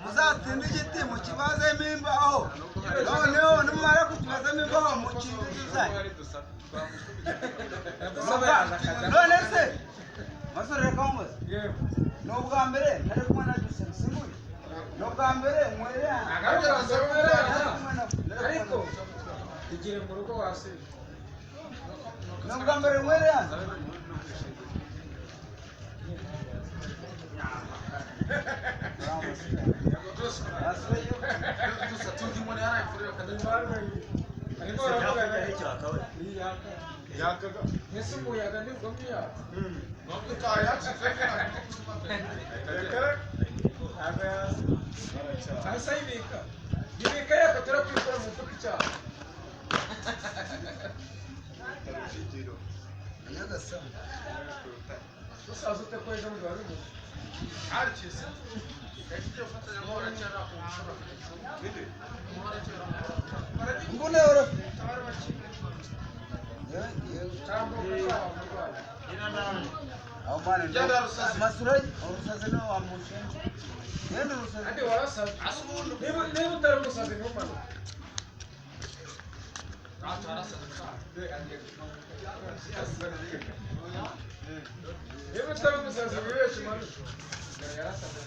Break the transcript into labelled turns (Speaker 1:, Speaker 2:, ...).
Speaker 1: Muzatsinde igiti mukibazemo imbaho, noneho nimumara kukibazamo imbaho mukinjize. None se masore, reka nkubaze, ni ubwa mbere nari kumwe na Justin Simbuye, ni ubwa mbere nkwereye.
Speaker 2: Ariko igihe mu rugo wasibye.
Speaker 1: Ni ubwa mbere nkwereye hano.
Speaker 2: Mbese umuyaga nibwo mwiyaka. Hasi ayibika ibika yaka turakwikora mu mufuka icyaha. Usaza ute ko ejo bundi wabivuze?
Speaker 1: Mbona ora aho mwana masura urusaze no wamushenje yenda urusaze.
Speaker 2: Andi warasaze, niba utari umusazi ntumanuke. Niba utari umusazi wibeshye umanuke. Yarasaze.